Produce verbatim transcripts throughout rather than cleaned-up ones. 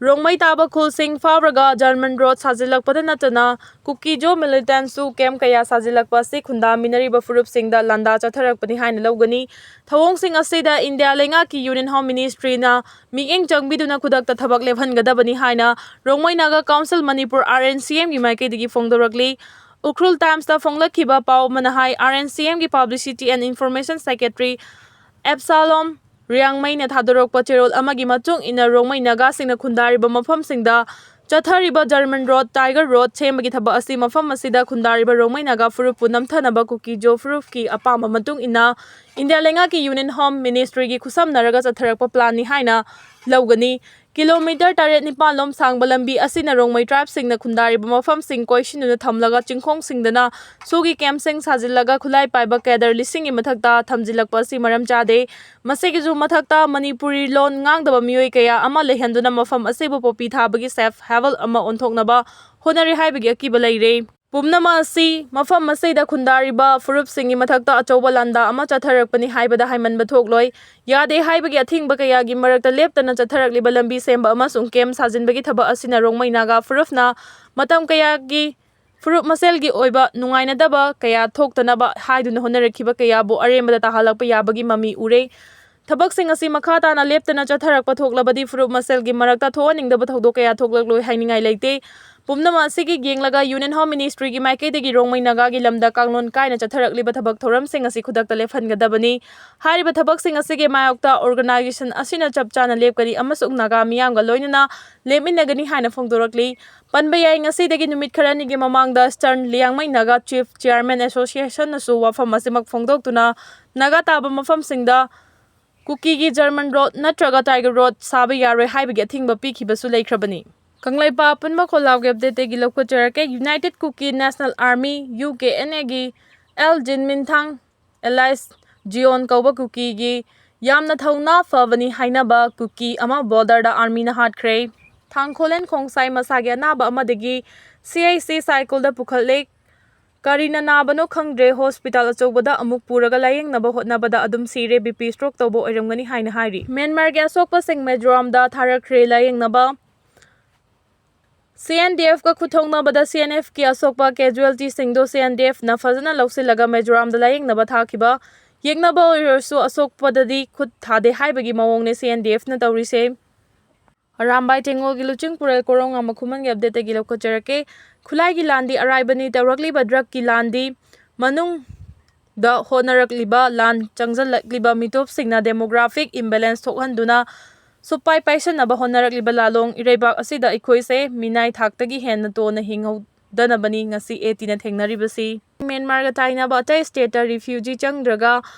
ꯔꯣꯡꯃꯩ ꯇꯥꯕ ꯈꯨꯜꯁꯤꯡ ꯐꯥꯎꯔꯒ German road ꯁꯥꯖꯤꯜꯂꯛꯄꯗ ꯅꯠꯇꯅ ꯀꯨꯀꯤꯖꯣ ꯃꯤꯂꯤꯇꯦꯟꯁꯨ ꯀꯦꯝꯞ ꯀꯌꯥ ꯁꯥꯖꯤꯜꯂꯛꯄ ꯑꯁꯤ ꯈꯨꯟꯗꯥꯃꯤꯟꯅꯔꯤꯕ ꯐꯨꯔꯨꯞꯁꯤꯡꯗ ꯂꯥꯟꯗꯥ ꯆꯠꯊꯔꯛꯄꯅꯤ ꯍꯥꯏꯅ ꯂꯧꯒꯅꯤ꯫ ꯊꯧꯑꯣꯡꯁꯤꯡ ꯑꯁꯤꯗ ꯏꯟꯗꯤꯌꯥ ꯂꯩꯉꯥꯛꯀꯤ ꯌꯨꯅꯤꯌꯟ ꯍꯣꯝ ꯃꯤꯅꯤꯁꯇ꯭ꯔꯤꯅ ꯃꯤꯠꯌꯦꯡ ꯆꯪꯕꯤꯗꯨꯅ ꯈꯨꯗꯛꯇ ꯊꯕꯛ ꯂꯦꯞꯍꯟꯒꯗꯕꯅꯤ ꯍꯥꯏꯅ ꯔꯣꯡꯃꯩ ꯅꯥꯒꯥ ꯀꯥꯎꯟꯁꯤꯜ ꯃꯅꯤꯄꯨꯔ, RNCM ꯒꯤ ꯃꯥꯏꯀꯩꯗꯒꯤ ꯐꯣꯡꯗꯣꯔꯛꯂꯤ꯫ ꯎꯈ꯭ꯔꯨꯜ ꯇꯥꯏꯝꯁꯇ ꯐꯣꯡꯂꯛꯈꯤꯕ ꯄꯥꯎ ꯑꯃꯅ ꯍꯥꯏ, RNCM ꯒꯤ Publicity and Information Secretary ꯑꯦꯞꯁꯥꯂꯣꯝ ꯔꯤꯌꯥꯡꯃꯩꯅ ꯊꯥꯗꯣꯔꯛꯄ ꯆꯦꯔꯣꯜ ꯑꯃꯒꯤ ꯃꯇꯨꯡ ꯏꯟꯅ ꯔꯣꯡꯃꯩ ꯅꯥꯒꯥꯁꯤꯡꯅ ꯈꯨꯟꯗꯥꯔꯤꯕ ꯃꯐꯝꯁꯤꯡꯗ ꯆꯠꯊꯔꯤꯕ ꯖꯔꯃꯟ ꯔꯣꯗ, ꯇꯥꯏꯒꯔ ꯔꯣꯗ ꯁꯦꯝꯕꯒꯤ ꯊꯕꯛ ꯑꯁꯤ ꯃꯐꯝ ꯑꯁꯤꯗ ꯈꯨꯟꯗꯥꯔꯤꯕ ꯔꯣꯡꯃꯩ ꯅꯥꯒꯥ ꯐꯨꯔꯨꯞꯄꯨ ꯅꯝꯊꯅꯕ ꯀꯨꯀꯤꯖꯣ ꯐꯨꯔꯨꯞꯀꯤ ꯑꯄꯥꯝꯕ ꯃꯇꯨꯡ ꯏꯟꯅ ꯏꯟꯗꯤꯌꯥ ꯂꯩꯉꯥꯛꯀꯤ ꯌꯨꯅꯤꯌꯟ ꯍꯣꯝ ꯃꯤꯅꯤꯁꯇ꯭ꯔꯤꯒꯤ ꯈꯨꯠꯁꯝꯅꯔꯒ ꯆꯠꯊꯔꯛꯄ ꯄ꯭ꯂꯥꯟꯅꯤ ꯍꯥꯏꯅ ꯂꯧꯒꯅꯤ꯫ ꯀꯤꯂꯣꯃꯤꯇꯔ ꯇꯔꯦꯠ ꯅꯤꯄꯥꯜ ꯂꯣꯝ ꯁꯥꯡꯕ ꯂꯝꯕꯤ ꯑꯁꯤꯅ ꯔꯣꯡꯃꯩ ꯇ꯭ꯔꯥꯏꯕꯁꯤꯡꯅ ꯈꯨꯟꯗꯥꯔꯤꯕ ꯃꯐꯝꯁꯤꯡ ꯀꯣꯏꯁꯤꯟꯗꯨꯅ ꯊꯝꯂꯒ ꯆꯤꯡꯈꯣꯡꯁꯤꯡꯗꯅ ꯁꯨꯒꯤ ꯀꯦꯝꯞꯁꯤꯡ ꯁꯥꯖꯤꯜꯂꯒ ꯈꯨꯠꯂꯥꯏ ꯄꯥꯏꯕ ꯀꯦꯗꯔ ꯂꯤꯁꯤꯡꯒꯤ ꯃꯊꯛꯇ ꯊꯝꯖꯤꯜꯂꯛꯄ ꯑꯁꯤ ꯃꯔꯝ ꯆꯥꯗꯦ꯫ ꯃꯁꯤꯒꯤꯁꯨ ꯃꯊꯛꯇ ꯃꯅꯤꯄꯨꯔꯤ ꯂꯣꯟ ꯉꯥꯡꯗꯕ ꯃꯤꯑꯣꯏ ꯀꯌꯥ ꯑꯃ ꯂꯩꯍꯟꯗꯨꯅ ꯃꯐꯝ ꯑꯁꯤꯕꯨ ꯄꯣꯄꯤ ꯊꯥꯕꯒꯤ ꯁꯦꯐ ꯍꯦꯕꯜ ꯑꯃ ꯑꯣꯟꯊꯣꯛꯅꯕ ꯍꯣꯠꯅꯔꯤ ꯍꯥꯏꯕꯒꯤ ꯑꯀꯤꯕ ꯂꯩꯔꯦ꯫ ꯄꯨꯝꯅꯃꯛ ꯑꯁꯤ ꯃꯐꯝ ꯑꯁꯤꯗ ꯈꯨꯟꯗꯥꯔꯤꯕ ꯐꯨꯔꯨꯞꯁꯤꯡꯒꯤ ꯃꯊꯛꯇ ꯑꯆꯧꯕ ꯂꯥꯟꯗꯥ ꯑꯃ ꯆꯠꯊꯔꯛꯄꯅꯤ ꯍꯥꯏꯕꯗ ꯍꯥꯏꯃꯟꯕ ꯊꯣꯛꯂꯣꯏ꯫ ꯌꯥꯗꯦ ꯍꯥꯏꯕꯒꯤ ꯑꯊꯤꯡꯕ ꯀꯌꯥꯒꯤ ꯃꯔꯛꯇ ꯂꯦꯞꯇꯅ ꯆꯠꯊꯔꯛꯂꯤꯕ ꯂꯝꯕꯤ ꯁꯦꯝꯕ ꯑꯃꯁꯨꯡ ꯀꯦꯝꯞ ꯁꯥꯖꯤꯟꯕꯒꯤ ꯊꯕꯛ ꯑꯁꯤꯅ ꯔꯣꯡꯃꯩ ꯅꯥꯒꯥ ꯐꯨꯔꯨꯞꯅ ꯃꯇꯝ ꯀꯌꯥꯒꯤ ꯐꯨꯔꯨꯞ ꯃꯁꯦꯜꯒꯤ ꯑꯣꯏꯕ ꯅꯨꯡꯉꯥꯏꯅꯗꯕ ꯀꯌꯥ ꯊꯣꯛꯇꯅꯕ ꯍꯥꯏꯗꯨꯅ ꯍꯣꯠꯅꯔꯛꯈꯤꯕ ꯀꯌꯥꯕꯨ ꯑꯔꯦꯝꯕꯗ ꯇꯥꯍꯜꯂꯛꯄ ꯌꯥꯕꯒꯤ ꯃꯃꯤ ꯎꯔꯦ꯫ ꯊꯕꯛꯁꯤꯡ ꯑꯁꯤ ꯃꯈꯥ ꯇꯥꯅ ꯂꯦꯞꯇꯅ ꯆꯠꯊꯔꯛꯄ ꯊꯣꯛꯂꯕꯗꯤ ꯐꯨꯔꯨꯞ ꯃꯁꯦꯜꯒꯤ ꯃꯔꯛꯇ ꯊꯣꯛꯍꯟꯅꯤꯡꯗꯕ ꯊꯧꯗꯣꯛ ꯀꯌꯥ ꯊꯣꯛꯂꯛꯂꯣꯏ ꯍꯥꯏꯅꯤꯡꯉꯥꯏ ꯂꯩꯇꯦ꯫ ꯄꯨꯝꯅꯃꯛ ꯑꯁꯤꯒꯤ ꯌꯦꯡꯂꯒ ꯌꯨꯅꯤꯌꯟ ꯍꯣꯝ ꯃꯤꯅꯤꯁꯇ꯭ꯔꯤꯒꯤ ꯃꯥꯏꯀꯩꯗꯒꯤ ꯔꯣꯡꯃꯩ ꯅꯥꯒꯥꯒꯤ ꯂꯝꯗ ꯀꯥꯡꯂꯣꯟ ꯀꯥꯏꯅ ꯆꯠꯊꯔꯛꯂꯤꯕ ꯊꯕꯛ ꯊꯧꯔꯝꯁꯤꯡ ꯑꯁꯤ ꯈꯨꯗꯛꯇ ꯂꯦꯞꯍꯟꯒꯗꯕꯅꯤ꯫ ꯍꯥꯏꯔꯤꯕ ꯊꯕꯛꯁꯤꯡ ꯑꯁꯤꯒꯤ ꯃꯥꯌꯣꯛꯇ ꯑꯣꯔꯒꯅꯥꯏꯖꯦꯁꯟ ꯑꯁꯤꯅ ꯆꯞ ꯆꯥꯅ ꯂꯦꯞꯀꯅꯤ ꯑꯃꯁꯨꯡ ꯅꯥꯒꯥ ꯃꯤꯌꯥꯝꯒ ꯂꯣꯏꯅꯅ ꯂꯦꯞꯃꯤꯟꯅꯒꯅꯤ ꯍꯥꯏꯅ ꯐꯣꯡꯗꯣꯔꯛꯂꯤ꯫ ꯄꯟꯕ ꯌꯥꯏ, ꯉꯁꯤꯗꯒꯤ ꯅꯨꯃꯤꯠ ꯈꯔꯅꯤꯒꯤ ꯃꯃꯥꯡꯗ ꯁ꯭ꯇꯔꯟ ꯂꯤꯌꯥꯡꯃꯩ ꯅꯥꯒꯥ ꯆꯤꯐ ꯆꯤꯌꯥꯔꯃꯦꯟ ꯑꯦꯁꯣꯁꯤꯌꯦꯁꯟꯅꯁꯨ ꯋꯥꯐꯝ ꯑꯁꯤꯃꯛ ꯐꯣꯡꯗꯣꯛꯇꯨꯅ ꯅꯥꯒꯥ ꯇꯥꯕ ꯃꯐꯝꯁꯤꯡꯗ ꯀꯨꯀꯤꯒꯤ ꯖꯔꯃꯟ ꯔꯣꯗ ꯅꯠꯇ꯭ꯔꯒ ꯇꯥꯏꯒꯔ ꯔꯣꯗ ꯁꯥꯕ ꯌꯥꯔꯣꯏ ꯍꯥꯏꯕꯒꯤ ꯑꯊꯤꯡꯕ ꯄꯤꯈꯤꯕꯁꯨ ꯂꯩꯈ꯭ꯔꯕꯅꯤ꯫ ꯀꯪꯂꯩꯄꯥꯛ ꯑꯄꯨꯟꯕ ꯈꯣꯜꯂꯥꯎꯒꯤ ꯑꯞꯗꯦꯠꯇꯒꯤ ꯂꯧꯈꯠꯆꯔꯛꯀꯦ꯫ ꯌꯨꯅꯥꯏꯇꯦꯗ ꯀꯨꯀꯤ ꯅꯦꯁꯅꯦꯜ ꯑꯥꯔꯃꯤ, UKNA ꯒꯤ ꯑꯦꯜ ꯖꯤꯟꯃꯤꯟꯊꯥꯡ ꯑꯦꯂꯥꯏꯁ ꯖꯤꯌꯣꯟ ꯀꯧꯕ ꯀꯨꯀꯤꯒꯤ ꯌꯥꯝꯅ ꯊꯧꯅꯥ ꯐꯕꯅꯤ ꯍꯥꯏꯅꯕ ꯀꯨꯀꯤ ꯑꯃ ꯕꯣꯔꯗꯔꯗ ꯑꯥꯔꯃꯤꯅ ꯍꯥꯠꯈ꯭ꯔꯦ꯫ ꯊꯥꯡꯈꯣꯂꯦꯟ ꯈꯣꯡꯁꯥꯏ ꯃꯁꯥꯒꯤ ꯑꯅꯥꯕ ꯑꯃꯗꯒꯤ CHC ꯁꯥꯏꯀꯜꯗ ꯄꯨꯈꯠꯂꯦ꯫ ꯀꯔꯤꯅ ꯅꯥꯕꯅꯣ ꯈꯪꯗ꯭ꯔꯦ, ꯍꯣꯁꯄꯤꯇꯥꯜ ꯑꯆꯧꯕꯗ ꯑꯃꯨꯛ ꯄꯨꯔꯒ ꯂꯥꯌꯦꯡꯅꯕ ꯍꯣꯠꯅꯕꯗ ꯑꯗꯨꯝ ꯁꯤꯔꯦ, BP stroke ꯇꯧꯕ ꯑꯣꯏꯔꯝꯒꯅꯤ ꯍꯥꯏꯅ ꯍꯥꯏꯔꯤ꯫ ꯃ꯭ꯌꯥꯟꯃꯥꯔꯒꯤ ꯑꯁꯣꯛꯄꯁꯤꯡ ꯃꯦꯖꯣꯔꯥꯝꯗ ꯊꯥꯔꯛꯈ꯭ꯔꯦ ꯂꯥꯌꯦꯡꯅꯕ꯫ ꯁꯤ ꯑꯦꯟ ꯗꯤ ꯑꯦꯐꯀ ꯈꯨꯠ ꯊꯣꯛꯅꯕꯗ ꯁꯤ ꯑꯦꯟ ꯑꯦꯐꯀꯤ ꯑꯁꯣꯛꯄ casualtyꯁꯤꯡꯗꯨ ꯁꯤ ꯑꯦꯟ ꯗꯤ ꯑꯦꯐꯅ ꯐꯖꯅ ꯂꯧꯁꯤꯜꯂꯒ ꯃꯤꯖꯣꯔꯥꯝꯗ ꯂꯥꯌꯦꯡꯅꯕ ꯊꯥꯈꯤꯕ ꯌꯦꯛꯅꯕ ꯑꯣꯏꯔꯁꯨ ꯑꯁꯣꯛꯄꯗꯗꯤ ꯈꯨꯠ ꯊꯥꯗꯦ ꯍꯥꯏꯕꯒꯤ ꯃꯑꯣꯡꯅꯦ ꯁꯤ ꯑꯦꯟ ꯗꯤ ꯑꯦꯐꯅ ꯇꯧꯔꯤꯁꯦ꯫ ꯑꯔꯥꯝꯕꯥꯏ ꯇꯦꯡꯒꯣꯜꯒꯤ ꯂꯨꯆꯤꯡ ꯄꯨꯔꯦꯜ ꯀꯣꯔꯧꯉꯥꯝꯕ ꯈꯨꯃꯟꯒꯤ updateꯇꯒꯤ ꯂꯧꯈꯠꯆꯔꯛꯀꯦ꯫ ꯈꯨꯠꯂꯥꯏꯒꯤ ꯂꯥꯟꯗꯤ ꯑꯔꯥꯏꯕꯅꯤ, ꯇꯧꯔꯛꯂꯤꯕ drugꯀꯤ ꯂꯥꯟꯗꯤ ꯃꯅꯨꯡꯗ ꯍꯣꯠꯅꯔꯛꯂꯤꯕ ꯂꯥꯟ ꯆꯪꯁꯤꯜꯂꯛꯂꯤꯕ ꯃꯤꯇꯣꯞꯁꯤꯡꯅ demographic imbalance ꯊꯣꯛꯍꯟꯗꯨꯅ ꯁꯨꯞꯄꯥꯏ ꯄꯥꯏꯁꯟꯅꯕ ꯍꯣꯠꯅꯔꯛꯂꯤꯕ ꯂꯥꯂꯣꯡ ꯏꯔꯩꯕꯥꯛ ꯑꯁꯤꯗ ꯑꯩꯈꯣꯏꯁꯦ ꯃꯤꯅꯥꯏ ꯊꯥꯛꯇꯒꯤ ꯍꯦꯟꯅ ꯇꯣꯟꯅ ꯍꯤꯡꯍꯧꯗꯅꯕꯅꯤ ꯉꯁꯤ ꯑꯦ ꯇꯤꯅ ꯊꯦꯡꯅꯔꯤꯕꯁꯤ꯫ ꯃ꯭ꯌꯥꯟꯃꯥꯔꯒ ꯇꯥꯏꯅꯕ ꯑꯇꯩ stateꯇ refugee ꯆꯪꯗ꯭ꯔꯒ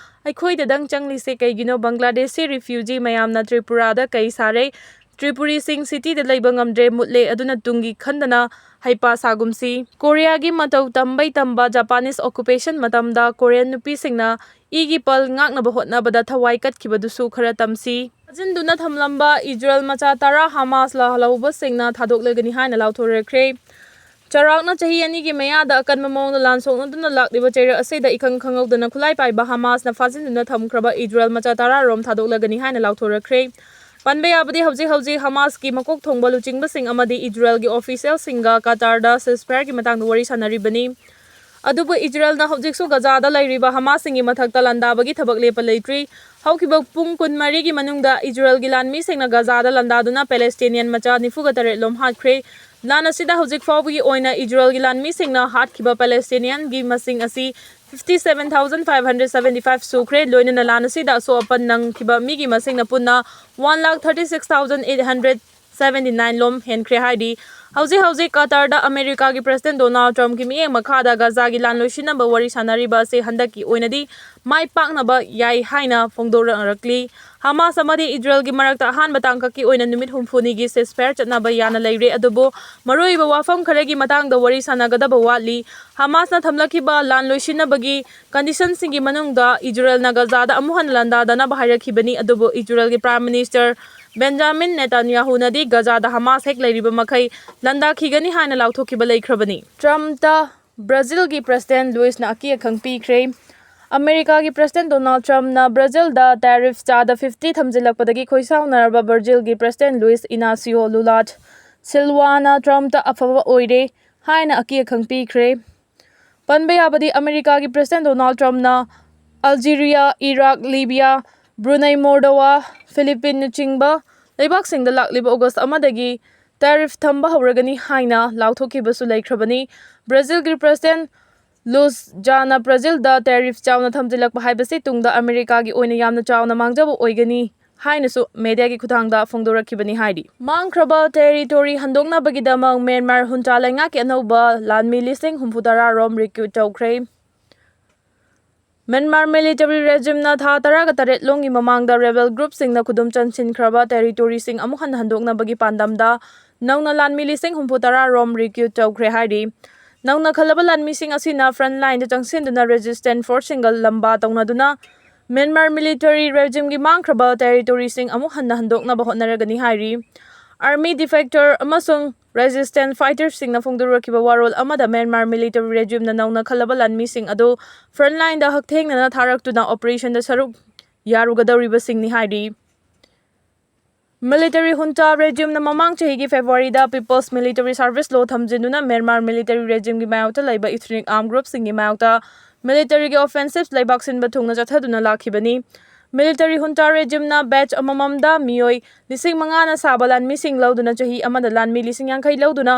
ꯑꯩꯈꯣꯏꯗꯗꯪ ꯆꯪꯂꯤꯁꯦ ꯀꯩꯒꯤꯅꯣ? ꯕꯪꯒ꯭ꯂꯥꯗꯦꯁꯁꯤ refugee ꯃꯌꯥꯝꯅ ꯇ꯭ꯔꯤꯄꯨꯔꯥꯗ ꯀꯩ ꯁꯥꯔꯦ? ꯇ꯭ꯔꯤꯄꯨꯔꯤꯁꯤꯡ cityꯗ ꯂꯩꯕ ꯉꯝꯗ꯭ꯔꯦ, ꯃꯨꯠꯂꯦ, ꯑꯗꯨꯅ ꯇꯨꯡꯒꯤ ꯈꯟꯗꯅ ꯍꯩꯄꯥ ꯁꯥꯒꯨꯝꯁꯤ꯫ ꯀꯣꯔꯤꯌꯥꯒꯤ ꯃꯇꯧ ꯇꯝꯕꯩ ꯇꯝꯕ Japanese occupation ꯃꯇꯝꯗ Korean ꯅꯨꯄꯤꯁꯤꯡꯅ ꯏꯒꯤ ꯄꯜ ꯉꯥꯛꯅꯕ ꯍꯣꯠꯅꯕꯗ ꯊꯋꯥꯏ ꯀꯠꯈꯤꯕꯗꯨꯁꯨ ꯈꯔ ꯇꯝꯁꯤ꯫ ꯐꯥꯖꯤꯟꯗꯨꯅ ꯊꯝꯂꯝꯕ ꯏꯖꯔꯦꯜ ꯃꯆꯥ ꯇꯔꯥ ꯍꯃꯥꯁ ꯂꯥꯜꯍꯧꯕꯁꯤꯡꯅ ꯊꯥꯗꯣꯛꯂꯒꯅꯤ ꯍꯥꯏꯅ ꯂꯥꯎꯊꯣꯔꯛꯈ꯭ꯔꯦ꯫ ꯆꯥꯎꯔꯥꯛꯅ ꯆꯍꯤ ꯑꯅꯤꯒꯤ ꯃꯌꯥꯗ ꯑꯀꯟꯕ ꯃꯑꯣꯡꯗ ꯂꯥꯟ ꯁꯣꯛꯅꯗꯨꯅ ꯂꯥꯛꯂꯤꯕ ꯆꯩꯔꯛ ꯑꯁꯤꯗ ꯏꯈꯪ ꯈꯪꯍꯧꯗꯅ ꯈꯨꯠꯂꯥꯏ ꯄꯥꯏꯕ ꯍꯃꯥꯁꯅ ꯐꯥꯖꯤꯟꯗꯨꯅ ꯊꯝꯈ꯭ꯔꯕ ꯏꯖꯔꯦꯜ ꯃꯆꯥ ꯇꯔꯥ ꯔꯣꯝ ꯊꯥꯗꯣꯛꯂꯒꯅꯤ ꯍꯥꯏꯅ ꯂꯥꯎꯊꯣꯔꯛꯈ꯭ꯔꯦ꯫ ꯄꯟꯕ ꯌꯥꯕꯗꯤ ꯍꯧꯖꯤꯛ ꯍꯧꯖꯤꯛ ꯍꯃꯥꯁꯀꯤ ꯃꯀꯣꯛ ꯊꯣꯡꯕ ꯂꯨꯆꯤꯡꯕꯁꯤꯡ ꯑꯃꯗꯤ ꯏꯖꯔꯦꯜꯒꯤ officialꯁꯤꯡꯒ ꯀꯇꯥꯔꯗ ceasefire ꯃꯇꯥꯡꯗ ꯋꯥꯔꯤ ꯁꯥꯟꯅꯔꯤꯕꯅꯤ꯫ ꯑꯗꯨꯕꯨ ꯏꯖꯔꯦꯜꯅ ꯍꯧꯖꯤꯛꯁꯨ ꯒꯖꯥꯗ ꯂꯩꯔꯤꯕ ꯍꯃꯥꯁꯁꯤꯡꯒꯤ ꯃꯊꯛꯇ ꯂꯥꯟꯗꯥꯕꯒꯤ ꯊꯕꯛ ꯂꯦꯞꯄ ꯂꯩꯇ꯭ꯔꯤ꯫ ꯍꯧꯈꯤꯕ ꯄꯨꯡ ꯀꯨꯟꯃꯔꯤꯒꯤ ꯃꯅꯨꯡꯗ ꯏꯖꯔꯦꯜꯒꯤ ꯂꯥꯟꯃꯤꯁꯤꯡꯅ ꯒꯖꯥꯗ ꯂꯥꯟꯗꯥꯗꯨꯅ Palestinian ꯃꯆꯥ ꯅꯤꯐꯨꯒ ꯇꯔꯦꯠ ꯂꯣꯝ ꯍꯥꯠꯈ꯭ꯔꯦ꯫ ꯂꯥꯟ ꯑꯁꯤꯗ ꯍꯧꯖꯤꯛ ꯐꯥꯎꯕꯒꯤ ꯑꯣꯏꯅ ꯏꯖꯔꯦꯜꯒꯤ ꯂꯥꯟꯃꯤꯁꯤꯡꯅ ꯍꯥꯠꯈꯤꯕ Palestinianꯒꯤ ꯃꯁꯤꯡ ꯑꯁꯤ fifty seven thousand five hundred seventy five ꯁꯨꯈ꯭ꯔꯦ꯫ ꯂꯣꯏꯅꯅ ꯂꯥꯟ ꯑꯁꯤꯗ ꯑꯁꯣꯛ ꯑꯄꯟ ꯅꯪꯈꯤꯕ ꯃꯤꯒꯤ ꯃꯁꯤꯡꯅ ꯄꯨꯟꯅ one lakh thirty six thousand eight hundred seventy nine ꯂꯣꯝ ꯍꯦꯟꯈ꯭ꯔꯦ ꯍꯥꯏꯔꯤ꯫ ꯍꯧꯖꯤꯛ ꯍꯧꯖꯤꯛ ꯀꯇꯥꯔꯗ ꯑꯃꯦꯔꯤꯀꯥꯒꯤ President Donald Trumpꯀꯤ ꯃꯤꯠꯌꯦꯡ ꯃꯈꯥꯗ ꯒꯖꯥꯒꯤ ꯂꯥꯟ ꯂꯣꯏꯁꯤꯟꯅꯕ ꯋꯥꯔꯤ ꯁꯥꯟꯅꯔꯤꯕ ꯑꯁꯤ ꯍꯟꯗꯛꯀꯤ ꯑꯣꯏꯅꯗꯤ ꯃꯥꯏ ꯄꯥꯛꯅꯕ ꯌꯥꯏ ꯍꯥꯏꯅ ꯐꯣꯡꯗꯣꯔꯛꯂꯤ꯫ ꯍꯃꯥꯁ ꯑꯃꯗꯤ ꯏꯖꯔꯦꯜꯒꯤ ꯃꯔꯛꯇ ꯑꯍꯥꯟꯕ ꯇꯥꯡꯀꯛꯀꯤ ꯑꯣꯏꯅ ꯅꯨꯃꯤꯠ ꯍꯨꯝꯐꯨꯅꯤꯒꯤ ceasefire ꯆꯠꯅꯕ ꯌꯥꯅ ꯂꯩꯔꯦ, ꯑꯗꯨꯕꯨ ꯃꯔꯨꯑꯣꯏꯕ ꯋꯥꯐꯝ ꯈꯔꯒꯤ ꯃꯇꯥꯡꯗ ꯋꯥꯔꯤ ꯁꯥꯟꯅꯒꯗꯕ ꯋꯥꯠꯂꯤ꯫ ꯍꯃꯥꯁꯅ ꯊꯝꯂꯛꯈꯤꯕ ꯂꯥꯟ ꯂꯣꯏꯁꯤꯟꯅꯕꯒꯤ conditionꯁꯤꯡꯒꯤ ꯃꯅꯨꯡꯗ ꯏꯖꯔꯦꯜꯅ ꯒꯖꯥꯗ ꯑꯃꯨꯛ ꯍꯟꯅ ꯂꯥꯟꯗꯥꯗꯅꯕ ꯍꯥꯏꯔꯛꯈꯤꯕꯅꯤ, ꯑꯗꯨꯕꯨ ꯏꯖꯔꯦꯜꯒꯤ Prime Minister Benjamin Netanyahuꯅꯗꯤ ꯒꯖꯥꯗ ꯍꯃꯥꯁ ꯍꯦꯛ ꯂꯩꯔꯤꯕ ꯃꯈꯩ ꯂꯥꯟꯗꯥꯈꯤꯒꯅꯤ ꯍꯥꯏꯅ ꯂꯥꯎꯊꯣꯛꯈꯤꯕ ꯂꯩꯈ꯭ꯔꯕꯅꯤ꯫ ꯇ꯭ꯔꯝꯞꯇ ꯕ꯭ꯔꯥꯖꯤꯜꯒꯤ President Luisꯅ ꯑꯀꯤ ꯑꯈꯪ ꯄꯤꯈ꯭ꯔꯦ꯫ ꯑꯃꯦꯔꯤꯀꯥꯒꯤ President Donald Trumpꯅ ꯕ꯭ꯔꯥꯖꯤꯜꯗ tariff ꯆꯥꯗ fifty ꯊꯝꯖꯤꯜꯂꯛꯄꯗꯒꯤ ꯈꯣꯏꯁꯥꯎꯅꯔꯕ ꯕ꯭ꯔꯥꯖꯤꯜꯒꯤ President Luis Inacio Lula ꯁꯤꯜꯋꯥꯅ ꯇ꯭ꯔꯝꯞꯇ ꯑꯐꯕ ꯑꯣꯏꯔꯦ ꯍꯥꯏꯅ ꯑꯀꯤ ꯑꯈꯪ ꯄꯤꯈ꯭ꯔꯦ꯫ ꯄꯟꯕ ꯌꯥꯕꯗꯤ, ꯑꯃꯦꯔꯤꯀꯥꯒꯤ ꯄ꯭ꯔꯦꯁꯤꯗꯦꯟꯠ ꯗꯣꯅꯥꯜꯗ ꯇ꯭ꯔꯝꯞꯅ ꯑꯜꯖꯤꯔꯤꯌꯥ, ꯏꯔꯥꯛ, ꯂꯤꯕꯤꯌꯥ, ꯕ꯭ꯔꯨꯅꯩ, ꯃꯣꯜꯗꯣꯋꯥ, ꯐꯤꯂꯤꯄꯤꯟꯅꯆꯤꯡꯕ ꯂꯩꯕꯥꯛꯁꯤꯡꯗ ꯂꯥꯛꯂꯤꯕ ꯑꯣꯒꯁ ꯑꯃꯗꯒꯤ ꯇꯦꯔꯤꯐ ꯊꯝꯕ ꯍꯧꯔꯒꯅꯤ ꯍꯥꯏꯅ ꯂꯥꯎꯊꯣꯛꯈꯤꯕꯁꯨ ꯂꯩꯈ꯭ꯔꯕꯅꯤ꯫ ꯕ꯭ꯔꯥꯖꯤꯜꯒꯤ ꯄ꯭ꯔꯦꯁꯤꯗꯦꯟꯠ ꯂꯨꯁ ꯖꯥꯅ ꯕ꯭ꯔꯥꯖꯤꯜꯗ ꯇꯦꯔꯤꯐ ꯆꯥꯎꯅ ꯊꯝꯖꯤꯜꯂꯛꯄ ꯍꯥꯏꯕꯁꯤ ꯇꯨꯡꯗ ꯑꯃꯦꯔꯤꯀꯥꯒꯤ ꯑꯣꯏꯅ ꯌꯥꯝꯅ ꯆꯥꯎꯅ ꯃꯥꯡꯖꯕ ꯑꯣꯏꯒꯅꯤ ꯍꯥꯏꯅꯁꯨ ꯃꯦꯗꯤꯌꯥꯒꯤ ꯈꯨꯠꯊꯥꯡꯗ ꯐꯣꯡꯗꯣꯔꯛꯈꯤꯕꯅꯤ ꯍꯥꯏꯔꯤ꯫ ꯃꯥꯡꯈ꯭ꯔꯕ ꯇꯦꯔꯤꯇꯣꯔꯤ ꯍꯟꯗꯣꯛꯅꯕꯒꯤꯗꯃꯛ ꯃ꯭ꯌꯥꯟꯃꯥꯔ ꯍꯨꯟꯇꯥ ꯂꯩꯉꯥꯛꯀꯤ ꯑꯅꯧꯕ ꯂꯥꯟꯃꯤ ꯂꯤꯁꯤꯡ ꯍꯨꯝꯐꯨ ꯇꯔꯥ ꯔꯣꯝ ꯔꯤꯀ꯭ꯔꯨꯠ ꯇꯧꯈ꯭ꯔꯦ꯫ ꯃ꯭ꯌꯥꯟꯃꯥꯔ ꯃꯤꯂꯤꯇꯔꯤ ꯔꯦꯖꯤꯝꯅ ꯊꯥ ꯇꯔꯥꯒ ꯇꯔꯦꯠ ꯂꯣꯝꯒꯤ ꯃꯃꯥꯡꯗ ꯔꯦꯕꯦꯜ ꯒ꯭ꯔꯨꯞꯁꯤꯡꯅ ꯈꯨꯗꯨꯝ ꯆꯟꯁꯤꯟꯈ꯭ꯔꯕ ꯇꯦꯔꯤꯇꯣꯔꯤꯁꯤꯡ ꯑꯃꯨꯛ ꯍꯟꯅ ꯍꯟꯗꯣꯛꯅꯕꯒꯤ ꯄꯥꯟꯗꯝꯗ ꯅꯧꯅ ꯂꯥꯟꯃꯤ ꯂꯤꯁꯤꯡ ꯍꯨꯝꯐꯨ ꯇꯔꯥ ꯔꯣꯝ ꯔꯤꯀ꯭ꯔꯨꯠ ꯇꯧꯈ꯭ꯔꯦ ꯍꯥꯏꯔꯤ꯫ ꯅꯧꯅ ꯈꯜꯂꯕ ꯂꯥꯟꯃꯤꯁꯤꯡ ꯑꯁꯤꯅ ꯐ꯭ꯔꯟꯠ ꯂꯥꯏꯟꯗ ꯆꯪꯁꯤꯟꯗꯨꯅ ꯔꯦꯖꯤꯁꯇꯦꯟꯠ ꯐꯣꯔꯁꯁꯤꯡꯒ ꯂꯝꯕꯥ ꯇꯧꯅꯗꯨꯅ ꯃ꯭ꯌꯥꯟꯃꯥꯔ ꯃꯤꯂꯤꯇꯔꯤ ꯔꯦꯖꯤꯝꯒꯤ ꯃꯥꯡꯈ꯭ꯔꯕ ꯇꯦꯔꯤꯇꯣꯔꯤꯁꯤꯡ ꯑꯃꯨꯛ ꯍꯟꯅ ꯍꯟꯗꯣꯛꯅꯕ ꯍꯣꯠꯅꯔꯒꯅꯤ ꯍꯥꯏꯔꯤ꯫ ꯑꯥꯔꯃꯤ ꯗꯤꯐꯦꯛꯇꯔ ꯑꯃꯁꯨꯡ ꯔꯦꯖꯤꯁꯇꯦꯟꯠ ꯐꯥꯏꯇꯔꯁꯤꯡꯅ ꯐꯣꯡꯗꯣꯔꯛꯈꯤꯕ ꯋꯥꯔꯣꯜ ꯑꯃꯗ ꯃ꯭ꯌꯥꯟꯃꯥꯔ ꯃꯤꯂꯤꯇꯔꯤ ꯔꯦꯖꯤꯝꯅ ꯅꯧꯅ ꯈꯜꯂꯕ ꯂꯥꯟꯃꯤꯁꯤꯡ ꯑꯗꯨ ꯐ꯭ꯔꯟꯠ ꯂꯥꯏꯟꯗ ꯍꯛꯊꯦꯡꯅꯅ ꯊꯥꯔꯛꯇꯨꯅ ꯑꯣꯄꯔꯦꯁꯟꯗ ꯁꯔꯨꯛ ꯌꯥꯔꯨꯒꯗꯧꯔꯤꯕꯁꯤꯡꯅꯤ ꯍꯥꯏꯔꯤ꯫ ꯃꯤꯂꯤꯇꯔꯤ ꯍꯨꯟꯇꯥ ꯔꯦꯖꯤꯝꯅ ꯃꯃꯥꯡ ꯆꯍꯤꯒꯤ ꯐꯦꯕ꯭ꯔꯨꯋꯥꯔꯤꯗ ꯄꯤꯄꯜꯁ ꯃꯤꯂꯤꯇꯔꯤ ꯁꯥꯔꯚꯤꯁ ꯂꯣ ꯊꯝꯖꯤꯟꯗꯨꯅ ꯃ꯭ꯌꯥꯟꯃꯥꯔ ꯃꯤꯂꯤꯇꯔꯤ ꯔꯦꯖꯤꯝꯒꯤ ꯃꯥꯌꯣꯛꯇ ꯂꯩꯕ ꯏꯊꯅꯤꯛ ꯑꯥꯔꯝ ꯒ꯭ꯔꯨꯞꯁꯤꯡꯒꯤ ꯃꯥꯌꯣꯛꯇ ꯃꯤꯂꯤꯇꯔꯤꯒꯤ ꯑꯣꯐꯦꯟꯁꯤꯞ ꯂꯩꯕꯥꯛ ꯁꯤꯟꯕ ꯊꯨꯡꯅ ꯆꯠꯊꯗꯨꯅ ꯂꯥꯛꯈꯤꯕꯅꯤ꯫ ꯃꯤꯂꯤꯇꯔꯤ ꯍꯨꯟꯇꯥ ꯔꯦꯖꯤꯝꯅ ꯕꯦꯆ ꯑꯃꯃꯝꯗ ꯃꯤꯑꯣꯏ ꯂꯤꯁꯤꯡ ꯃꯉꯥꯅ ꯁꯥꯕ ꯂꯥꯟꯃꯤꯁꯤꯡ ꯂꯧꯗꯨꯅ ꯆꯍꯤ ꯑꯃꯗ ꯂꯥꯟꯃꯤ ꯂꯤꯁꯤꯡ ꯌꯥꯡꯈꯩ ꯂꯧꯗꯨꯅ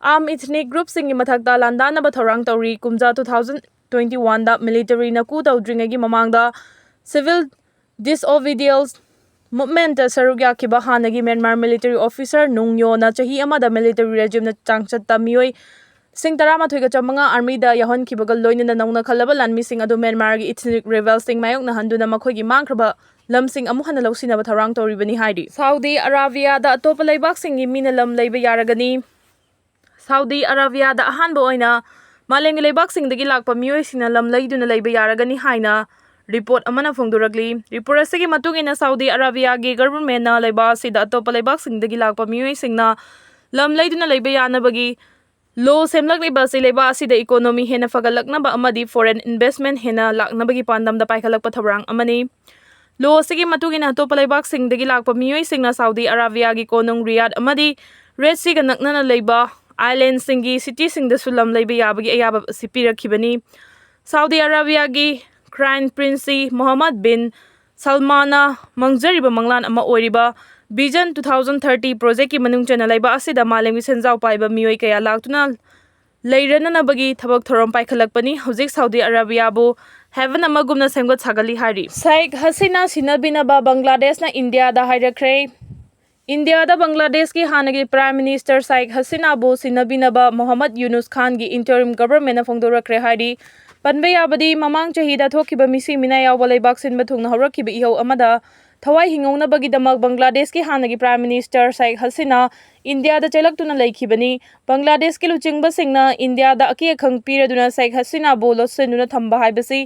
ꯑꯥꯔꯝ ꯏꯊꯅꯤꯛ ꯒ꯭ꯔꯨꯞꯁꯤꯡꯒꯤ ꯃꯊꯛꯇ ꯂꯥꯟꯗꯥꯅꯕ ꯊꯧꯔꯥꯡ ꯇꯧꯔꯤ꯫ ꯀꯨꯝꯖꯥ ꯇꯨ ꯊꯥꯎꯖꯟ ꯇ꯭ꯋꯦꯟꯇꯤ ꯋꯥꯟꯗ ꯃꯤꯂꯤꯇꯔꯤꯅ ꯀꯨ ꯇꯧꯗ꯭ꯔꯤꯉꯩꯒꯤ ꯃꯃꯥꯡꯗ ꯁꯤꯚꯤꯜ ꯗꯤꯁꯑꯣꯕꯤꯗꯤꯌꯦꯟꯁ ꯃꯨꯚꯃꯦꯟꯠꯇ ꯁꯔꯨꯛ ꯌꯥꯈꯤꯕ ꯍꯥꯟꯅꯒꯤ ꯃ꯭ꯌꯥꯟꯃꯥꯔ ꯃꯤꯂꯤꯇꯔꯤ ꯑꯣꯐꯤꯁꯥꯔ ꯅꯨꯡ ꯌꯣꯅ ꯆꯍꯤ ꯑꯃꯗ ꯃꯤꯂꯤꯇꯔꯤ ꯔꯦꯖꯤꯝꯅ ꯆꯥꯡꯆꯠꯇ ꯃꯤꯑꯣꯏ ꯂꯤꯁꯤꯡ ꯇꯔꯥꯃꯥꯊꯣꯏꯒ ꯆꯥꯝꯃꯉꯥ ꯑꯥꯔꯃꯤꯗ ꯌꯥꯎꯍꯟꯈꯤꯕꯒ ꯂꯣꯏꯅꯅ ꯅꯧꯅ ꯈꯜꯂꯕ ꯂꯥꯟꯃꯤꯁꯤꯡ ꯑꯗꯨ ꯃ꯭ꯌꯥꯟꯃꯥꯔꯒꯤ ꯏꯊꯅꯤꯛ ꯔꯦꯕꯦꯜꯁꯤꯡ ꯃꯥꯌꯣꯛꯅꯍꯟꯗꯨꯅ ꯃꯈꯣꯏꯒꯤ ꯃꯥꯡꯈ꯭ꯔꯕ ꯂꯝꯁꯤꯡ ꯑꯃꯨꯛ ꯍꯟꯅ ꯂꯧꯁꯤꯟꯅꯕ ꯊꯧꯔꯥꯡ ꯇꯧꯔꯤꯕꯅꯤ ꯍꯥꯏꯔꯤ꯫ ꯁꯥꯎꯗꯤ ꯑꯔꯥꯕꯤꯌꯥꯗ ꯑꯇꯣꯞꯄ ꯂꯩꯕꯥꯛꯁꯤꯡꯒꯤ ꯃꯤꯅ ꯂꯝ ꯂꯩꯕ ꯌꯥꯔꯒꯅꯤ꯫ ꯁꯥꯎꯗꯤ ꯑꯔꯥꯕꯤꯌꯥꯗ ꯑꯍꯥꯟꯕ ꯑꯣꯏꯅ ꯃꯥꯂꯦꯝꯒꯤ ꯂꯩꯕꯥꯛꯁꯤꯡꯗꯒꯤ ꯂꯥꯛꯄ ꯃꯤꯑꯣꯏꯁꯤꯡꯅ ꯂꯝ ꯂꯩꯗꯨꯅ ꯂꯩꯕ ꯌꯥꯔꯒꯅꯤ ꯍꯥꯏꯅ ꯔꯤꯄꯣꯔꯠ ꯑꯃꯅ ꯐꯣꯡꯗꯣꯔꯛꯂꯤ꯫ ꯔꯤꯄꯣꯔꯠ ꯑꯁꯤꯒꯤ ꯃꯇꯨꯡ ꯏꯟꯅ, ꯁꯥꯎꯗꯤ ꯑꯔꯥꯕꯤꯌꯥꯒꯤ ꯒꯚꯔꯟꯃꯦꯟꯠꯅ ꯂꯩꯕꯥꯛ ꯑꯁꯤꯗ ꯑꯇꯣꯞꯄ ꯂꯩꯕꯥꯛꯁꯤꯡꯗꯒꯤ ꯂꯥꯛꯄ ꯃꯤꯑꯣꯏꯁꯤꯡꯅ ꯂꯝ ꯂꯩꯗꯨꯅ ꯂꯩꯕ ꯌꯥꯅꯕꯒꯤ ꯂꯣ ꯁꯦꯝꯂꯛꯂꯤꯕ ꯑꯁꯤ ꯂꯩꯕꯥꯛ ꯑꯁꯤꯗ ꯏꯀꯣꯅꯣꯃꯤ ꯍꯦꯟꯅ ꯐꯒꯠꯂꯛꯅꯕ ꯑꯃꯗꯤ ꯐꯣꯔꯦꯟ ꯏꯟꯚꯦꯁ꯭ꯠꯃꯦꯟꯠ ꯍꯦꯟꯅ ꯂꯥꯛꯅꯕꯒꯤ ꯄꯥꯟꯗꯝꯗ ꯄꯥꯏꯈꯠꯂꯛꯄ ꯊꯧꯔꯥꯡ ꯑꯃꯅꯤ꯫ ꯂꯣ ꯑꯁꯤꯒꯤ ꯃꯇꯨꯡ ꯏꯟꯅ ꯑꯇꯣꯞꯄ ꯂꯩꯕꯥꯛꯁꯤꯡꯗꯒꯤ ꯂꯥꯛꯄ ꯃꯤꯑꯣꯏꯁꯤꯡꯅ ꯁꯥꯎꯗꯤ ꯑꯔꯥꯕꯤꯌꯥꯒꯤ ꯀꯣꯅꯨꯡ ꯔꯤꯌꯥꯗ ꯑꯃꯗꯤ ꯔꯦꯗ ꯁꯤꯒ ꯅꯛꯅꯅ ꯂꯩꯕ ꯑꯥꯏꯂꯦꯟꯁꯤꯡꯒꯤ ꯁꯤꯇꯤꯁꯤꯡꯗꯁꯨ ꯂꯝ ꯂꯩꯕ ꯌꯥꯕꯒꯤ ꯑꯌꯥꯕ ꯑꯁꯤ ꯄꯤꯔꯛꯈꯤꯕꯅꯤ꯫ ꯁꯥꯎꯗꯤ ꯑꯔꯥꯕꯤꯌꯥꯒꯤ ꯀ꯭ꯔꯥꯎꯟ ꯄ꯭ꯔꯤꯟꯁꯁꯤ ꯃꯣꯍꯝꯃꯗ ꯕꯤꯟ ꯁꯜꯃꯥꯟꯅ ꯃꯥꯡꯖꯔꯤꯕ ꯃꯪꯂꯥꯟ ꯑꯃ ꯑꯣꯏꯔꯤꯕ ꯚꯤꯖꯟ ꯇꯨ ꯊꯥꯎꯖꯟ ꯊꯥꯔꯇꯤ ꯄ꯭ꯔꯣꯖꯦꯛꯀꯤ ꯃꯅꯨꯡ ꯆꯟꯅ ꯂꯩꯕꯥꯛ ꯑꯁꯤꯗ ꯃꯥꯂꯦꯝꯒꯤ ꯁꯦꯟꯖꯥꯎ ꯄꯥꯏꯕ ꯃꯤꯑꯣꯏ ꯀꯌꯥ ꯂꯥꯛꯇꯨꯅ ꯂꯩꯔꯅꯅꯕꯒꯤ ꯊꯕꯛ ꯊꯧꯔꯝ ꯄꯥꯏꯈꯠꯂꯛꯄꯅꯤ꯫ ꯍꯧꯖꯤꯛ ꯁꯥꯎꯗꯤ ꯑꯔꯥꯕꯤꯌꯥꯕꯨ ꯍꯦꯚꯟ ꯑꯃꯒꯨꯝꯅ ꯁꯦꯝꯒꯠ ꯁꯥꯒꯠꯂꯤ ꯍꯥꯏꯔꯤ꯫ ꯁꯥꯏꯈ ꯍꯁꯤꯅꯥ ꯁꯤꯟꯅꯕꯤꯅꯕ ꯕꯪꯒ꯭ꯂꯥꯗꯦꯁꯅ ꯏꯟꯗꯤꯌꯥꯗ ꯍꯥꯏꯔꯛꯈ꯭ꯔꯦ꯫ ꯏꯟꯗꯤꯌꯥꯗ ꯕꯪꯒ꯭ꯂꯥꯗꯦꯁꯀꯤ ꯍꯥꯟꯅꯒꯤ ꯄ꯭ꯔꯥꯏꯝ ꯃꯤꯅꯤꯁꯇꯔ ꯁꯥꯏꯈ ꯍꯁꯤꯅꯥꯕꯨ ꯁꯤꯟꯅꯕꯤꯅꯕ ꯃꯣꯍꯝꯃꯗ ꯌꯨꯅꯨꯁ ꯈꯥꯟꯒꯤ ꯏꯟꯇꯔꯤꯝ ꯒꯚꯔꯟꯃꯦꯟꯠꯅ ꯐꯣꯡꯗꯣꯔꯛꯈ꯭ꯔꯦ ꯍꯥꯏꯔꯤ꯫ ꯄꯟꯕ ꯌꯥꯕꯗꯤ, ꯃꯃꯥꯡ ꯆꯍꯤꯗ ꯊꯣꯛꯈꯤꯕ ꯃꯤꯁꯤ ꯃꯤꯅꯥ ꯌꯥꯎꯕ ꯂꯩꯕꯥꯛ ꯁꯤꯟꯕ ꯊꯨꯡꯅ ꯍꯧꯔꯛꯈꯤꯕ ꯏꯍꯧ ꯑꯃꯗ ꯊꯋꯥꯏ ꯍꯤꯡꯍꯧꯅꯕꯒꯤꯗꯃꯛ ꯕꯪꯒ꯭ꯂꯥꯗꯦꯁꯀꯤ ꯍꯥꯟꯅꯒꯤ ꯄ꯭ꯔꯥꯏꯝ ꯃꯤꯅꯤꯁꯇꯔ ꯁꯥꯏꯈ ꯍꯁꯤꯅꯥ ꯏꯟꯗꯤꯌꯥꯗ ꯆꯦꯜꯂꯛꯇꯨꯅ ꯂꯩꯈꯤꯕꯅꯤ꯫ ꯕꯪꯒ꯭ꯂꯥꯗꯦꯁꯀꯤ ꯂꯨꯆꯤꯡꯕꯁꯤꯡꯅ ꯏꯟꯗꯤꯌꯥꯗ ꯑꯀꯤ ꯑꯈꯪ ꯄꯤꯔꯗꯨꯅ ꯁꯥꯏꯈ ꯍꯁꯤꯅꯥꯕꯨ ꯂꯣꯠꯁꯤꯟꯗꯨꯅ ꯊꯝꯕ ꯍꯥꯏꯕꯁꯤ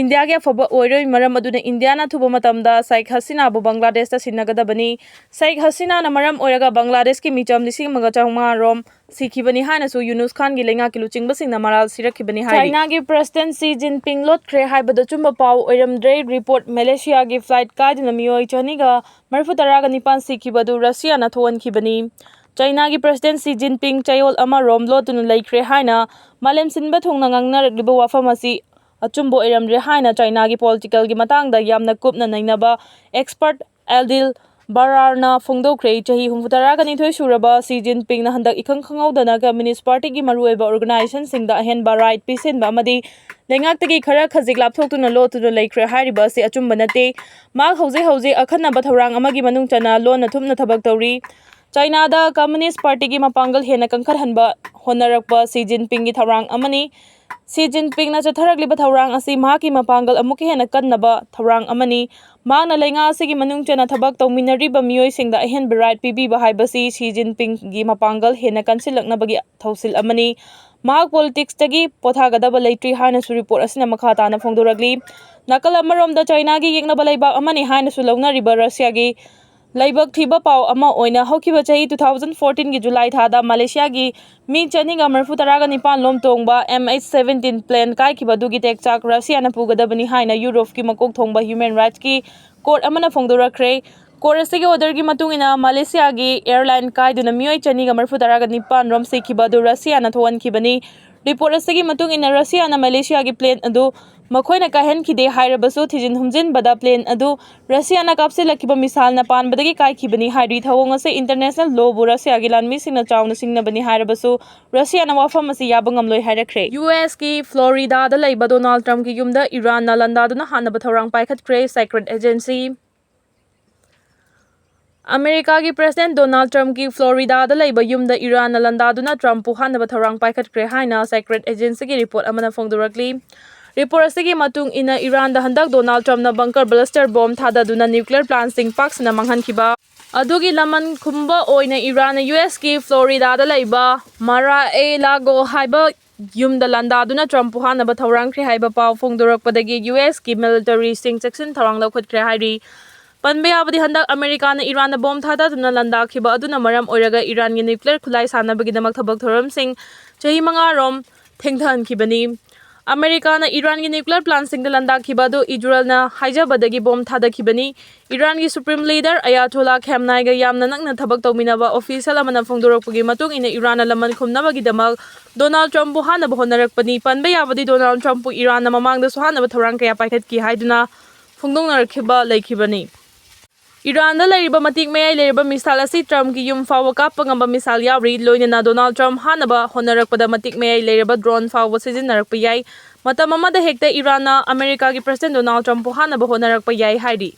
ꯏꯟꯗꯤꯌꯥꯒꯤ ꯑꯐꯕ ꯑꯣꯏꯔꯣꯏ꯫ ꯃꯔꯝ ꯑꯗꯨꯅ ꯏꯟꯗꯤꯌꯥꯅ ꯑꯊꯨꯕ ꯃꯇꯝꯗ ꯁꯥꯏꯈ ꯍꯁꯤꯅꯥꯕꯨ ꯕꯪꯒ꯭ꯂꯥꯗꯦꯁꯇ ꯁꯤꯟꯅꯒꯗꯕꯅꯤ꯫ ꯁꯥꯏꯈ ꯍꯁꯤꯅꯥꯅ ꯃꯔꯝ ꯑꯣꯏꯔꯒ ꯕꯪꯒ꯭ꯂꯥꯗꯦꯁꯀꯤ ꯃꯤꯆꯝ ꯂꯤꯁꯤꯡ ꯑꯃꯒ ꯆꯥꯝꯃꯉꯥ ꯔꯣꯝ ꯁꯤꯈꯤꯕꯅꯤ ꯍꯥꯏꯅꯁꯨ ꯌꯨꯅꯨꯁ ꯈꯥꯟꯒꯤ ꯂꯩꯉꯥꯛꯀꯤ ꯂꯨꯆꯤꯡꯕꯁꯤꯡꯅ ꯃꯔꯥꯜ ꯁꯤꯔꯛꯈꯤꯕꯅꯤ ꯍꯥꯏꯔꯤ꯫ ꯆꯥꯏꯅꯥꯒꯤ ꯄ꯭ꯔꯁꯤꯗꯦꯟꯠ ꯁꯤ ꯖꯤꯟꯄꯤꯡ ꯂꯣꯠꯈ꯭ꯔꯦ ꯍꯥꯏꯕꯗꯨ ꯑꯆꯨꯝꯕ ꯄꯥꯎ ꯑꯣꯏꯔꯝꯗ꯭ꯔꯦ꯫ ꯔꯤꯄꯣꯔꯠ: ꯃꯦꯂꯦꯁꯤꯌꯥꯒꯤ ꯐ꯭ꯂꯥꯏꯠ ꯀꯥꯏꯗꯨꯅ ꯃꯤꯑꯣꯏ ꯆꯅꯤꯒ ꯃꯔꯤꯐꯨ ꯇꯔꯥꯒ ꯅꯤꯄꯥꯟ ꯁꯤꯈꯤꯕ ꯑꯗꯨ ꯔꯁꯤꯌꯥꯅ ꯊꯣꯛꯍꯟꯈꯤꯕꯅꯤ꯫ ꯆꯥꯏꯅꯥꯒꯤ ꯄ꯭ꯔꯁꯤꯗꯦꯟꯠ ꯁꯤ ꯖꯤꯟꯄꯤꯡ ꯆꯌꯣꯜ ꯑꯃ ꯔꯣꯝ ꯂꯣꯠꯇꯨꯅ ꯂꯩꯈ꯭ꯔꯦ ꯍꯥꯏꯅ ꯃꯥꯂꯦꯝ ꯁꯤꯟꯕ ꯊꯨꯡꯅ ꯉꯥꯡꯅꯔꯛꯂꯤꯕ ꯋꯥꯐꯝ ꯑꯁꯤ ꯑꯆꯨꯝꯕ ꯑꯣꯏꯔꯝꯗ꯭ꯔꯦ ꯍꯥꯏꯅ ꯆꯥꯏꯅꯥꯒꯤ ꯄꯣꯂꯤꯇꯤꯀꯦꯜꯒꯤ ꯃꯇꯥꯡꯗ ꯌꯥꯝꯅ ꯀꯨꯞꯅ ꯅꯩꯅꯕ ꯑꯦꯛꯁꯄꯔꯠ ꯑꯦꯜꯗꯤꯜ ꯕꯔꯥꯔꯅ ꯐꯣꯡꯗꯣꯛꯈ꯭ꯔꯦ꯫ ꯆꯍꯤ ꯍꯨꯝꯐꯨ ꯇꯔꯥꯒ ꯅꯤꯊꯣꯏ ꯁꯨꯔꯕ ꯁꯤ ꯖꯤꯟꯄꯤꯡꯅ ꯍꯟꯗꯛ ꯏꯈꯪ ꯈꯪꯍꯧꯗꯅ ꯀꯝꯃ꯭ꯌꯨꯅꯤꯁ꯭ꯠ ꯄꯥꯔꯇꯤꯒꯤ ꯃꯔꯨꯑꯣꯏꯕ ꯑꯣꯔꯒꯅꯥꯏꯖꯦꯁꯟꯁꯤꯡꯗ ꯑꯍꯦꯟꯕ ꯔꯥꯏꯠ ꯄꯤꯁꯤꯟꯕ ꯑꯃꯗꯤ ꯂꯩꯉꯥꯛꯇꯒꯤ ꯈꯔ ꯈꯖꯤꯛ ꯂꯥꯞꯊꯣꯛꯇꯨꯅ ꯂꯣꯠꯇꯨꯅ ꯂꯩꯈ꯭ꯔꯦ ꯍꯥꯏꯔꯤꯕ ꯑꯁꯤ ꯑꯆꯨꯝꯕ ꯅꯠꯇꯦ꯫ ꯃꯍꯥꯛ ꯍꯧꯖꯤꯛ ꯍꯧꯖꯤꯛ ꯑꯈꯟꯅꯕ ꯊꯧꯔꯥꯡ ꯑꯃꯒꯤ ꯃꯅꯨꯡ ꯆꯟꯅ ꯂꯣꯟꯅ ꯊꯨꯞꯅ ꯊꯕꯛ ꯇꯧꯔꯤ꯫ ꯆꯥꯏꯅꯥꯗ ꯀꯝꯃ꯭ꯌꯨꯅꯤꯁ꯭ꯠ ꯄꯥꯔꯇꯤꯒꯤ ꯃꯄꯥꯡꯒꯜ ꯍꯦꯟꯅ ꯀꯟꯈꯠꯍꯟꯕ ꯍꯣꯠꯅꯔꯛꯄ ꯁꯤ ꯖꯤꯟꯄꯤꯡꯒꯤ ꯊꯧꯔꯥꯡ ꯑꯃꯅꯤ꯫ ꯁꯤ ꯖꯤꯟꯄꯤꯡꯅ ꯆꯠꯊꯔꯛꯂꯤꯕ ꯊꯧꯔꯥꯡ ꯑꯁꯤ ꯃꯍꯥꯛꯀꯤ ꯃꯄꯥꯡꯒꯜ ꯑꯃꯨꯛꯀ ꯍꯦꯟꯅ ꯀꯟꯅꯕ ꯊꯧꯔꯥꯡ ꯑꯃꯅꯤ꯫ ꯃꯍꯥꯛꯅ ꯂꯩꯉꯥꯛ ꯑꯁꯤꯒꯤ ꯃꯅꯨꯡ ꯆꯟꯅ ꯊꯕꯛ ꯇꯧꯃꯤꯟꯅꯔꯤꯕ ꯃꯤꯑꯣꯏꯁꯤꯡꯗ ꯑꯍꯦꯟꯕ ꯔꯥꯏꯠ ꯄꯤꯕꯤꯕ ꯍꯥꯏꯕꯁꯤ ꯁꯤ ꯖꯤꯟꯄꯤꯡꯒꯤ ꯃꯄꯥꯡꯒꯜ ꯍꯦꯟꯅ ꯀꯟꯁꯤꯜꯂꯛꯅꯕꯒꯤ ꯊꯧꯁꯤꯜ ꯑꯃꯅꯤ꯫ ꯃꯍꯥꯛ ꯄꯣꯂꯤꯇꯤꯛꯁꯇꯒꯤ ꯄꯣꯊꯥꯒꯗꯕ ꯂꯩꯇ꯭ꯔꯤ ꯍꯥꯏꯅꯁꯨ ꯔꯤꯄꯣꯔꯠ ꯑꯁꯤꯅ ꯃꯈꯥ ꯇꯥꯅ ꯐꯣꯡꯗꯣꯔꯛꯂꯤ꯫ ꯅꯥꯀꯜ ꯑꯃꯔꯣꯝꯗ ꯆꯥꯏꯅꯥꯒꯤ ꯌꯦꯛꯅꯕ ꯂꯩꯕꯥꯛ ꯑꯃꯅꯤ ꯍꯥꯏꯅꯁꯨ ꯂꯧꯅꯔꯤꯕ ꯔꯁꯤꯌꯥꯒꯤ ꯂꯥꯏꯕꯛ ꯊꯤꯕ ꯄꯥꯎ ꯑꯃ ꯑꯣꯏꯅ, ꯍꯧꯈꯤꯕ ꯆꯍꯤ two thousand fourteen ꯒꯤ ꯖꯨꯂꯥꯏ ꯊꯥꯗ ꯃꯂꯦꯁꯤꯌꯥꯒꯤ ꯃꯤ ꯆꯅꯤꯒ ꯃꯔꯤꯐꯨ ꯇꯔꯥꯒ ꯅꯤꯄꯥꯟ ꯂꯣꯝ ꯇꯣꯡꯕ M H seventeen plane ꯀꯥꯏꯈꯤꯕ ꯑꯗꯨꯒꯤ ꯇꯦꯛꯆꯥꯛ ꯔꯁꯤꯌꯥꯅ ꯄꯨꯒꯗꯕꯅꯤ ꯍꯥꯏꯅ ꯌꯨꯔꯣꯞꯀꯤ ꯃꯀꯣꯛ ꯊꯣꯡꯕ human rights ꯀꯤ court ꯑꯃꯅ ꯐꯣꯡꯗꯣꯔꯛꯈ꯭ꯔꯦ꯫ Court ꯑꯁꯤꯒꯤ order ꯒꯤ ꯃꯇꯨꯡ ꯏꯟꯅ, ꯃꯂꯦꯁꯤꯌꯥꯒꯤ airline ꯀꯥꯏꯗꯨꯅ ꯃꯤꯑꯣꯏ ꯆꯅꯤꯒ ꯃꯔꯤꯐꯨ ꯇꯔꯥꯒ ꯅꯤꯄꯥꯟ ꯔꯣꯝ ꯁꯤꯈꯤꯕ ꯑꯗꯨ ꯔꯁꯤꯌꯥꯅ ꯊꯣꯛꯍꯟꯈꯤꯕꯅꯤ꯫ Report ꯑꯁꯤꯒꯤ ꯃꯇꯨꯡ ꯏꯟꯅ, ꯔꯁꯤꯌꯥꯅ ꯃꯂꯦꯁꯤꯌꯥꯒꯤ plane ꯑꯗꯨ ꯃꯈꯣꯏꯅ ꯀꯥꯏꯍꯟꯈꯤꯗꯦ ꯍꯥꯏꯔꯕꯁꯨ, ꯊꯤꯖꯤꯟ ꯍꯨꯝꯖꯤꯟꯕꯗ plane ꯑꯗꯨ ꯔꯁꯤꯌꯥꯅ ꯀꯥꯞꯁꯤꯜꯂꯛꯈꯤꯕ missile ꯅ ꯄꯥꯟꯕꯗꯒꯤ ꯀꯥꯏꯈꯤꯕꯅꯤ ꯍꯥꯏꯔꯤ꯫ ꯊꯧꯑꯣꯡ ꯑꯁꯤ international law ꯕꯨ ꯔꯁꯤꯌꯥꯒꯤ ꯂꯥꯟꯃꯤꯁꯤꯡꯅ ꯆꯥꯎꯅ ꯁꯤꯡꯅꯕꯅꯤ ꯍꯥꯏꯔꯕꯁꯨ, ꯔꯁꯤꯌꯥꯅ ꯋꯥꯐꯝ ꯑꯁꯤ ꯌꯥꯕ ꯉꯝꯂꯣꯏ ꯍꯥꯏꯔꯛꯈ꯭ꯔꯦ꯫ U S ꯀꯤ Florida ꯗ ꯂꯩꯕ Donald Trump ꯀꯤ ꯌꯨꯝꯗ ꯏꯔꯥꯟꯅ ꯂꯥꯟꯗꯥꯗꯨꯅ ꯍꯥꯠꯅꯕ ꯊꯧꯔꯥꯡ ꯄꯥꯏꯈꯠꯈ꯭ꯔꯦ, Secret Agency꯫ ꯑꯃꯦꯔꯤꯀꯥꯒꯤ President Donald Trump ꯀꯤ Florida ꯗ ꯂꯩꯕ ꯌꯨꯝꯗ ꯏꯔꯥꯟꯅ ꯂꯥꯟꯗꯥꯗꯨꯅ Trump ꯄꯨ ꯍꯥꯠꯅꯕ ꯊꯧꯔꯥꯡ ꯄꯥꯏꯈꯠꯈ꯭ꯔꯦ ꯍꯥꯏꯅ Secret Agency ꯒꯤ report ꯑꯃꯅ ꯐꯣꯡꯗꯣꯔꯛꯂꯤ꯫ Report ꯑꯁꯤꯒꯤ ꯃꯇꯨꯡ ꯏꯟꯅ, ꯏꯔꯥꯟꯗ ꯍꯟꯗꯛ Donald Trump ꯅ bunker blaster bomb ꯊꯥꯗꯗꯨꯅ nuclear plant ꯁꯤꯡ ꯄꯥꯛ ꯁꯟꯅ ꯃꯥꯡꯍꯟꯈꯤꯕ ꯑꯗꯨꯒꯤ ꯂꯃꯟ ꯈꯨꯝꯕ ꯑꯣꯏꯅ ꯏꯔꯥꯟꯅ U S ꯀꯤ Florida ꯗ ꯂꯩꯕ Mar-a-Lago ꯍꯥꯏꯕ ꯌꯨꯝꯗ ꯂꯥꯟꯗꯥꯗꯨꯅ Trump ꯄꯨ ꯍꯥꯠꯅꯕ ꯊꯧꯔꯥꯡꯈ꯭ꯔꯦ ꯍꯥꯏꯕ ꯄꯥꯎ ꯐꯣꯡꯗꯣꯔꯛꯄꯗꯒꯤ U S ꯀꯤ military ꯁꯤꯡ ꯆꯦꯛꯁꯤꯟ ꯊꯧꯔꯥꯡ ꯂꯧꯈꯠꯈ꯭ꯔꯦ ꯍꯥꯏꯔꯤ꯫ ꯄꯟꯕ ꯌꯥꯕꯗꯤ, ꯍꯟꯗꯛ ꯑꯃꯦꯔꯤꯀꯥꯅ ꯏꯔꯥꯟꯗ bomb ꯊꯥꯗꯗꯨꯅ ꯂꯥꯟꯗꯥꯈꯤꯕ ꯑꯗꯨꯅ ꯃꯔꯝ ꯑꯣꯏꯔꯒ ꯏꯔꯥꯟꯒꯤ nuclear ꯈꯨꯠꯂꯥꯏ ꯁꯥꯟꯅꯕꯒꯤꯗꯃꯛ ꯊꯕꯛ ꯊꯧꯔꯝꯁꯤꯡ ꯆꯍꯤ ꯃꯉꯥ ꯔꯣꯝ ꯊꯦꯡꯊꯍꯟꯈꯤꯕꯅꯤ꯫ ꯑꯃꯦꯔꯤꯀꯥꯅ ꯏꯔꯥꯟꯒꯤ nuclear plant ꯁꯤꯡꯗ ꯂꯥꯟꯗꯥꯈꯤꯕ ꯑꯗꯨ ꯏꯖꯔꯦꯜꯅ ꯍꯥꯏꯖꯕꯗꯒꯤ bomb ꯊꯥꯗꯈꯤꯕꯅꯤ꯫ ꯏꯔꯥꯟꯒꯤ Supreme Leader Ayatollah Khamenei ꯒ ꯌꯥꯝꯅ ꯅꯛꯅ ꯊꯕꯛ ꯇꯧꯃꯤꯟꯅꯕ official ꯑꯃꯅ ꯐꯣꯡꯗꯣꯔꯛꯄꯒꯤ ꯃꯇꯨꯡ ꯏꯟꯅ, ꯏꯔꯥꯟꯅ ꯂꯃꯟ ꯈꯨꯝꯅꯕꯒꯤꯗꯃꯛ Donald Trump ꯄꯨ ꯍꯥꯠꯅꯕ ꯍꯣꯠꯅꯔꯛꯄꯅꯤ꯫ ꯄꯟꯕ ꯌꯥꯕꯗꯤ, Donald Trump ꯄꯨ ꯏꯔꯥꯟꯅ ꯃꯃꯥꯡꯗꯁꯨ ꯍꯥꯠꯅꯕ ꯊꯧꯔꯥꯡ ꯀꯌꯥ ꯄꯥꯏꯈꯠꯈꯤ ꯍꯥꯏꯗꯨꯅ ꯐꯣꯡꯗꯣꯛꯅꯔꯛꯈꯤꯕ ꯂꯩꯈꯤꯕꯅꯤ꯫ ꯏꯔꯥꯟꯗ ꯂꯩꯔꯤꯕ ꯃꯇꯤꯛ ꯃꯌꯥꯏ ꯂꯩꯔꯕ missile ꯑꯁꯤ Trump ꯀꯤ ꯌꯨꯝ ꯐꯥꯎꯕ ꯀꯥꯞꯄ ꯉꯝꯕ missile ꯌꯥꯎꯔꯤ, ꯂꯣꯏꯅꯅ Donald Trump ꯍꯥꯠꯅꯕ ꯍꯣꯠꯅꯔꯛꯄꯗ ꯃꯇꯤꯛ ꯃꯌꯥꯏ ꯂꯩꯔꯕ drone ꯐꯥꯎꯕ ꯁꯤꯖꯤꯟꯅꯔꯛꯄ ꯌꯥꯏ꯫ ꯃꯇꯝ ꯑꯃꯗ ꯍꯦꯛꯇ ꯏꯔꯥꯟꯅ ꯑꯃꯦꯔꯤꯀꯥꯒꯤ President Donald Trump ꯄꯨ ꯍꯥꯠꯅꯕ ꯍꯣꯠꯅꯔꯛꯄ ꯌꯥꯏ ꯍꯥꯏꯔꯤ꯫